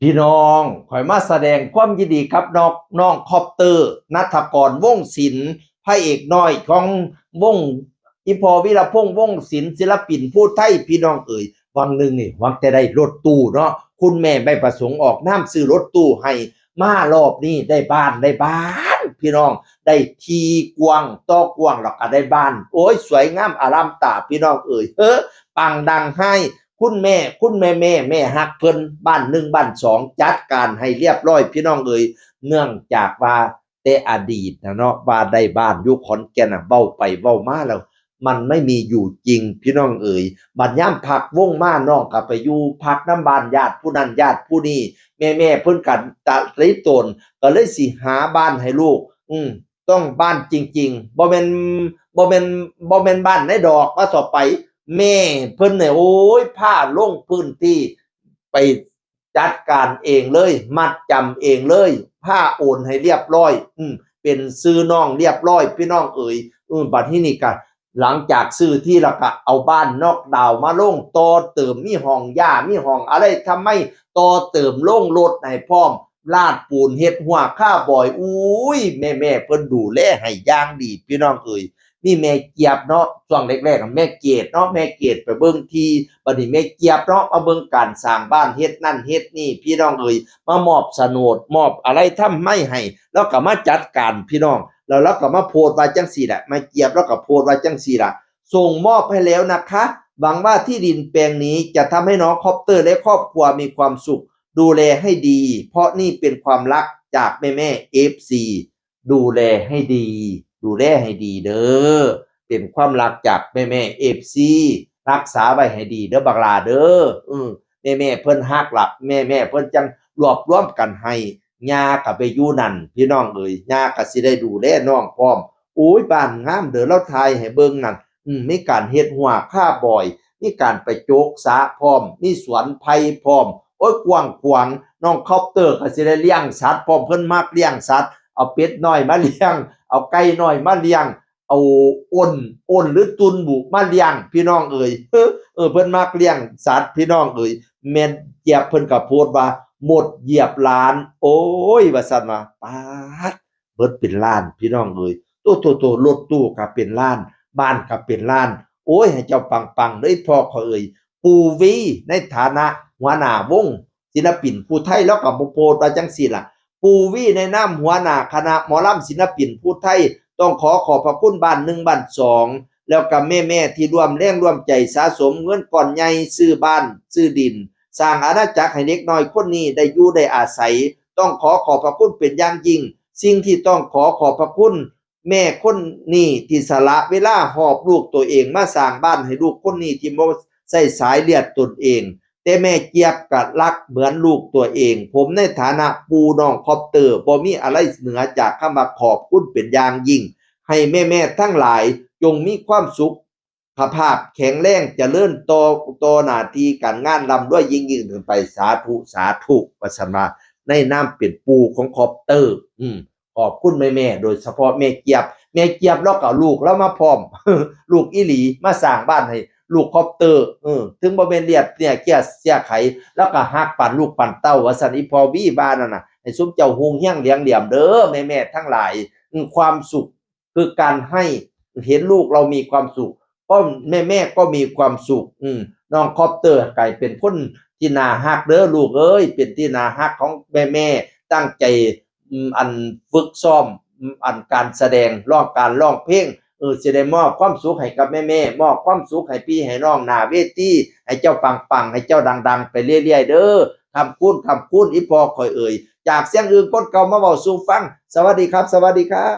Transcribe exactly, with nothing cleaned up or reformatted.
พี่น้อง ข่อยมาแสดงความยินดีกับน้อง น้องคอปเตอร์ ณัฐกร วงศ์ศิลป์ พระเอกน้อยของวง อีพ่อวีรพงษ์ วงศ์ศิลป์ ศิลปินผู้ไทย พี่น้องเอ๋ย วังหนึ่งนี่ หวังแต่ได้รถตู้เนาะ คุณแม่ไม่ประสงค์ออกนามซื้อรถตู้ให้ มารอบนี้ได้บ้าน ได้บ้าน พี่น้อง ได้ที่กว้างต่อกว้าง แล้วก็ได้บ้าน โอ้ย สวยงามอลามตา พี่น้องเอ๋ย เฮ้อ ปังดังไฮ คุณแม่ คุณแม่แม่ แม่ฮักเพิ่น บ้านหนึ่งบ้านสอง จัดการให้เรียบร้อย พี่น้องเอ๋ย เนื่องจากว่าแต่อดีตนะเนาะ ว่าได้บ้านอยู่ขอนแก่นน่ะ เว้าไปเว้ามาแล้ว มันไม่มีอยู่จริง พี่น้องเอ๋ย บัดยามพักวงมา น้องก็ไปอยู่พักนำบ้านญาติผู้นั้นญาติผู้นี้ แม่ๆ เพิ่นก็ตะลิตน ก็เลยสิหาบ้านให้ลูก อืม ต้องบ้านจริงๆ บ่แม่น บ่แม่น บ่แม่นบ้านในดอก ว่าต่อไป แม่เพิ่นเนี่ย โอ้ย พาลงพื้นที่ ไปจัดการเองเลย มัดจำเองเลย พาโอนให้เรียบร้อย อืม เป็นชื่อน้องเรียบร้อย พี่น้องเอ๋ย อืม บัดทีนี้ก็ หลังจากซื้อที่แล้วก็เอาบ้านนอกดาวน์มาลง ต่อเติม มีห้องหญ้า มีห้องอะไรทำไม ต่อเติม ลงรถให้พร้อม ลาดปูน เฮ็ดฮั้วคาบอย อุ้ย แม่ๆ เพิ่นดูแลให้อย่างดี พี่น้องเอ๋ย มีแม่เจี๊ยบเนาะ ช่วงแรกๆ แม่เกดเนาะ แม่เกดไปเบิ่งที่ บัดนี้แม่เจี๊ยบเนาะ มาเบิ่งการสร้างบ้าน เฮ็ดนั่นเฮ็ดนี่ พี่น้องเอ๋ย มามอบโฉนด มอบอะไรทำไมให้ แล้วก็มาจัดการ พี่น้อง แล้วเราก็มาโพสต์ว่าจังซี่แหละ แม่เจี๊ยบเราก็โพสต์ว่าจังซี่ล่ะ ส่งมอบให้แล้วนะคะ หวังว่าที่ดินแปลงนี้จะทำให้น้องคอปเตอร์และครอบครัวมีความสุข ดูแลให้ดี เพราะนี่เป็นความรักจากแม่ๆ เอฟซี ดูแลให้ดี ดูแลให้ดีเด้อ เป็นความรักจากแม่ๆ เอฟซี รักษาไว้ให้ดีเด้อบักหล่าเด้อ อืม แม่ๆ เพิ่นฮักล่ะ แม่ๆ เพิ่นจั่งรวบรวมกันให้ ย่าก็ไปอยู่นั่น พี่น้องเอ๋ย ย่าก็สิได้ดูแลน้องพร้อม โอ้ย บ้านงามเด้อ ลาวถ่ายให้เบิ่งนั่น อืม มีการเฮ็ดฮั้วคาบอย มีการไปโจกสระพร้อม มีสวนไผ่พร้อม โอ้ย กว้างขวาง น้องคอปเตอร์ก็สิได้เลี้ยงสัตว์พร้อม เพิ่นมักเลี้ยงสัตว์ เอาเป็ดน้อยมาเลี้ยง เอาไก่น้อยมาเลี้ยง เอาอ้น อ้นหรือตุ่นบุมาเลี้ยง พี่น้องเอ๋ย เออ เออ เพิ่นมักเลี้ยงสัตว์ พี่น้องเอ๋ย แม่เจี๊ยบเพิ่นก็โพสต์ว่า หมดเหยียบล้าน โอ้ย ว่าซั่นว่า ป๊าด เบิดเป็นล้าน พี่น้องเอ๋ย โต โต โต รถตู้ก็เป็นล้าน บ้านก็เป็นล้าน โอ้ย ให้เจ้าปังๆ เด้อพ่อข้อยเอ๋ย ปู่วี ในฐานะหัวหน้าวงศิลปินผู้ไทย ลาวก็มาโพสต์ว่าจังซี่ล่ะ ปู่วี ในนามหัวหน้าคณะหมอลำศิลปินผู้ไทย ต้องขอขอบพระคุณบ้านหนึ่งบ้านสอง แล้วก็แม่ๆ ที่ร่วมแรงร่วมใจสะสมเงินก้อนใหญ่ซื้อบ้าน ซื้อดิน สร้างอาณาจักรให้เด็กน้อยคนนี้ได้อยู่ได้อาศัย ต้องขอขอบพระคุณเป็นอย่างยิ่ง สิ่งที่ต้องขอขอบพระคุณ แม่คนนี้ที่สละเวลาหอบลูกตัวเองมาสร้างบ้านให้ลูกคนนี้ที่บ่ใช่สายเลือดตนเอง แต่แม่เจี๊ยบก็รักเหมือนลูกตัวเอง ผมในฐานะปู่น้องคอปเตอร์ บ่มีอะไรเหนือจากคำว่าขอบคุณเป็นอย่างยิ่ง ให้แม่ๆ ทั้งหลายจงมีความสุข ขภาพแข็งแรง เจริญต่อ ต่อหน้าที่การงาน ร่ำรวยยิ่งๆ ขึ้นไป สาธุ สาธุ ว่าซั่นว่า ในนามเป็นปู่ของคอปเตอร์ อืม ขอบคุณแม่ๆ โดยเฉพาะแม่เจี๊ยบ แม่เจี๊ยบลาวก็เอาลูกลาวมาพร้อม ลูกอีหลี มาสร้างบ้านให้ลูกคอปเตอร์ เออ ถึงบ่แม่นเลือดเนื้อเชื้อไข ลาวก็ฮักปานลูกปานเต้า ว่าซั่น อีพ่อวีว่านั่นน่ะ ให้ซุมเจ้าฮุ่งเฮืองเหลืองเหลี่ยมเด้อ แม่ๆ ทั้งหลาย อืม ความสุข คือการให้ เห็นลูกเรามีความสุข ก็แม่ๆ ก็มีความสุข อืม น้องคอปเตอร์กลายเป็นคนที่น่าฮักเด้อลูกเอ้ย เป็นที่น่าฮักของแม่ๆ ตั้งใจ อืม อันฝึกซ้อม อืม อันการแสดง ร้องการร้องเพลง เออ สิได้มอบความสุขให้กับแม่ๆ มอบความสุขให้พี่ให้น้องหน้าเวที ให้เจ้าปังๆ ให้เจ้าดังๆ ไปเรื่อยๆ เด้อ คำคูณ คำคูณ อีพ่อข้อยเอ๋ย จากเสียงอื่นคนเก่ามาเว้าสู่ฟัง สวัสดีครับ สวัสดีครับ